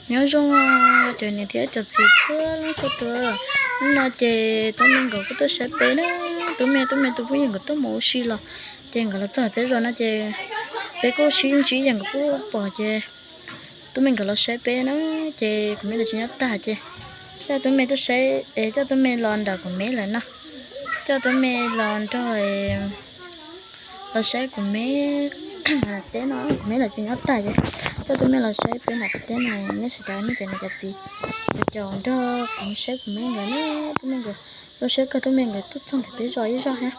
Nyob zoo cov niam thiab cov txiv txhua leej txhua tus. Hnub no ces tub me nkawd kuj tuaj saib peb na. Tub me, tub me tus phooj ywg nkawd tuaj mus ua si los, ces nkawd los txog peb zos no ces peb kuj sib ntsib ces nkawd kuj pom ces tub me nkawd los saib peb na. Ces kuv me los tsis nyob tag ces coj tub me tuaj saib, es coj tub me los nram kuv me lawm no. Coj tub me los nrog los saib kuv me nram teb no, kuv me los tsis nyob tag ces coj tub me los saib peb nram teb no. Nej sawv daws nej cov niam cov txiv, cov caum nrog kuv saib kuv me nkawd na. Tub me nkawd, lub siab kawg tub me nkawd tuaj txog ntawm peb zos ib zog thiab,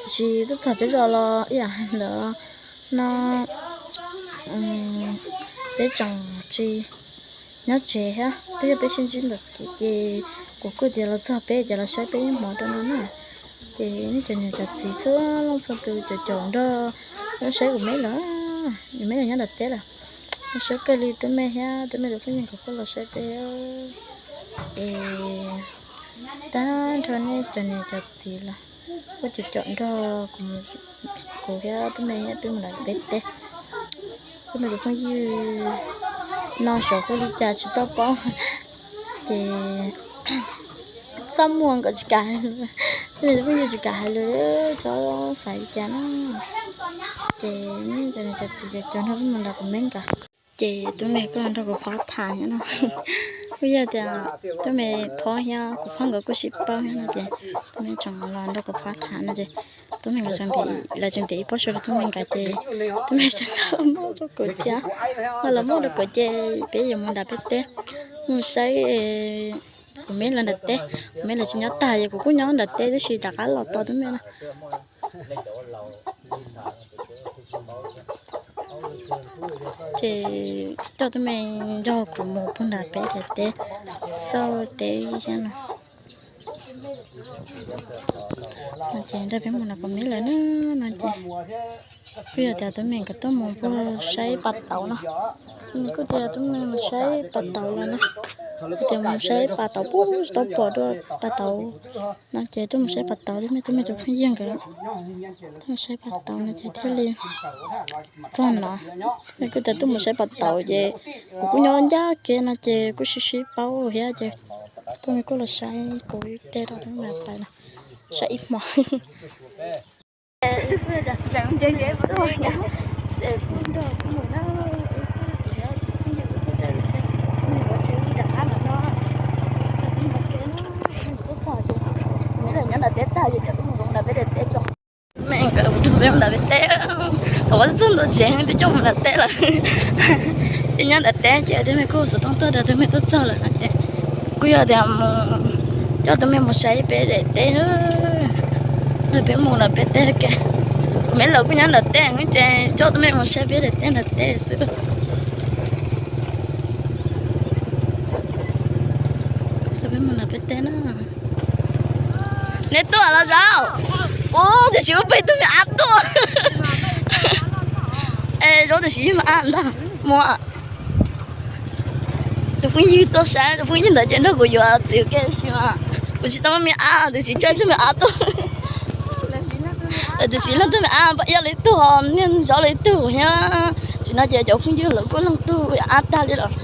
tiam sis tuaj txog peb zos los ib yam ntawd no, peb tseem tsis nyob tsev thiab, twb yog peb sib ntsib ntawm kev ces kuv kuj tias los txog peb ces los saib peb ib hmos rau no na. Ces nej cov niam cov txiv txhua leej txhua tus cov caum nrog saib kuv me lawm, kuv me los nyob nram teb lawm. Lub siab kawg li tub me thiab tub me tus phooj ywg nkawd kuj los saib peb es tag nrho nej cov niam cov txiv los kuj cov caum nrog kuv thiab tub me thiab peb mus nram peb teb. Tub me tus phooj ywg no xyov hu li cas tsis tau paub, ces txaj muag nkawd tsis kam hais lus, tub me tus phooj ywg tsis kam hais lus, txhob xav li cas na. Ces nej cov niam cov txiv cov caum nrog peb mus nram kuv me nkawd. Ces tub me kuj los nrog kuv phob tham no, kuj yog tias tub me phob thiab kuv phob nkawd kuj sib paub thiab no ces tub me tseem los nrog kuv phob tham no ces tub me nkawd, lawv tseem ntim ib pob suav rau tub me nkawd ces tub me tseem los muab rau kuv thiab, los muab rau kuv ces peb yuav mus nram peb teb mus saib kuv me lawv nram teb. Kuv me lawv tsis nyob tag ces kuv kuj nyob nram teb tab sis rov qab los tos tub me no. Ces coj tub me nrog kuv mus puag nram peb daim teb xauj teb thiab no. Ces nrog peb mus nram kuv me lawm na no ces kuj yog tias tub me nkawd tuaj mus puag saib pas tauv no. Tub me kuj tias tub me mus saib pas tauv lawm na, tias mus saib pas tauv puag tsis tau pom dua pas tauv no ces tuaj mus saib pas tauv, tub me, tub me tus phooj ywg nkawd tuaj mus saib pas tauv no ces thiaj li txog no. Kuj tias tuaj mus saib pas tauv ces kuv kuj nyob ncaj kev no ces kuj sib sib paub thiab ces tub me kuj los saib kuv ib teg rau tub me pais no, saib ib hmo. Tub me nkawd mus nram peb teb, kom ua txog ntua tsev twb coj mus nram teb lawm. Ces nyob nram teb ces tub me kuj xov tooj tuaj tias tub me tuaj txog lawm no ces kuj yog tias coj tub me mus saib peb daim teb, nrog peb mus nram peb teb ke. Kuv me lawv kuj nyob nram teb ces coj tub me mus saib peb daim teb nram teb xwb. Coj peb mus nram peb teb na. Nej tuaj los Zaub? Ub, tiam sis ua pem tub me ab tuaj. Es Zaub tiam sis yog me ab ntag. Muaj tus phooj ywg tuaj saib, tus phooj ywg ntawd ces nrog kuv yuav txiv ke si mas kuv tsis tau muaj me ab, tiam sis coj tub me ab tuaj. Tiam sis leej tub me ab npaj iab li tug, niag Zaub li tug thiab. Tsis no ces cov phooj ywg lawv kuj leej tug ab tag li los.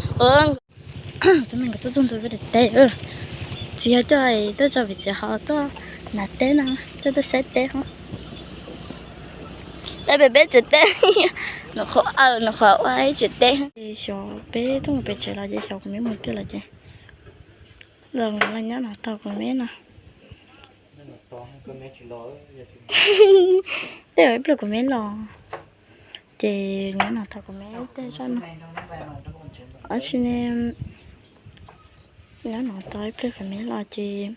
Tub me nkawd tuaj txog ntua peb daim teb, tsis yog coj tuaj tso pem tsev ho tuaj nram teb no, coj tuaj saib teb ho. Peb pem peb tsev teb, nws qhuav, nws qhuav ua ib tsev teb. Xyov peb tuaj mus pem tsev los ces xyov kuv me mus twg lawm ces los nyob no tos kuv me no. Tej zaum ib pliag kuv me los ces nyob no tos kuv me tej zaum no. Ab tsi ne, nyob no tos ib pliag kuv me los ces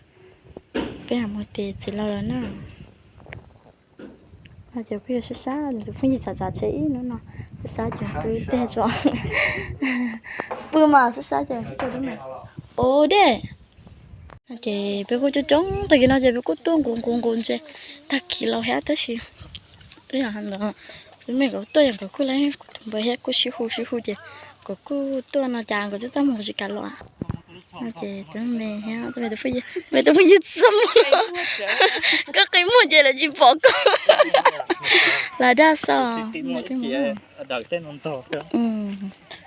peb mam mus tim txiv laus lawm na. No ces kuj yog sab sab, tus phooj ywg tsav tsav tsev ib hnub no, sab sab ces pw tej tso. Pw mas sab sab ces ua dej. No ces peb kuj coob coob tag kis no ces peb kuj tuaj nqus nqus nqus ntses tag kis los thiab tab sis ib yam ntawd tus me nkawd tuaj yog nkawd kuj lawv kuv tus npawg thiab kuj sib hu sib hu ces nkawd kuj tuaj no cas nkawd twb txaj muag nkawd tsis kam los. No ces tus me thiab tus me tus phooj ywg, me tus phooj ywg txaj muag, koj qi muag ces lawv tsis pom koj. Lawv dag xwb.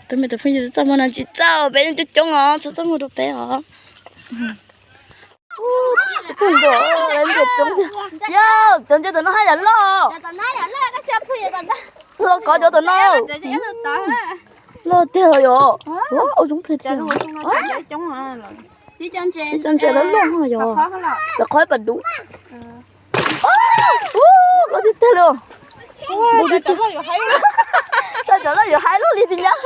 Tus me tus phooj ywg txaj muag no tsis txaj, peb yeej coob coob os, txhob txaj muag rau peb os. Txog ntua, yog cov ntses tom no haj yam loj. Loj kov cov tom no. Loj tiag yom. Ua zoo pliag tiag. Cov ntses loj loj yom. Cov qhov pas dub. Loj tiag tiag li. Tau cov loj yuav haib loj li ti nyab.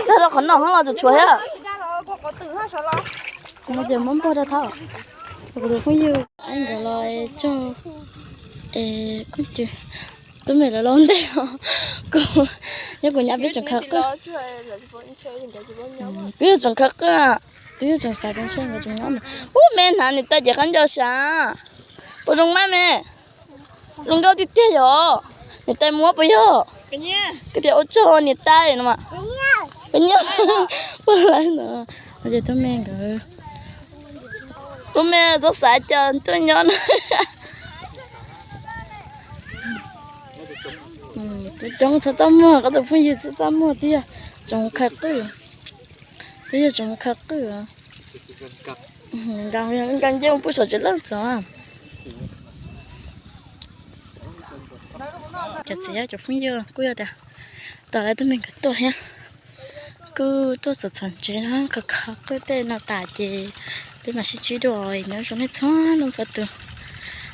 Tag rau qhov no los tseem tshuav thiab. Ces muab npog rau thauj. Kuv tus phooj ywg nkawd los txog, kuv tus me lawv los ntej os. Kuv, nyob kuv nyab peb tseem khaws qwj. Peb yuav tseem khaws qwj, twb yuav tseem xav tseem ntshe nkawd tseem nyob ntawd. Ub, me hnav niam tais ces qab ncaug sav. Puas zoo maj me? Zoo nkauj tiag tiag yom. Niam tais muab puas yog? Kuv tias ua tsaug niam tais no mas. Kuv nyiam. Puas lawv ntawd. Ces tus me nkawd, tus me txhob xav cas tuaj nyob no. Coob coob txhob txaj muag, koj tus phooj ywg txhob txaj muag, twb yog tseem khaws qwj, twb yog tseem khaws qwj. Nkees nkees nce mus pub saum tsev lawj txog. Cov txiv cov phooj ywg kuj yog tias tos lawv tus me nkawd tuaj thiab, kuj tuaj txog txog ntsev no khaws khaws qwj tej no tas ces peb mam sib ntsib dua. Nyob zoo nej txhua leej txhua tus,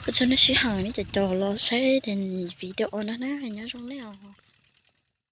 ua tsaug nej sib hawm nej cov cov los saib video no na, nyob zoo nej os.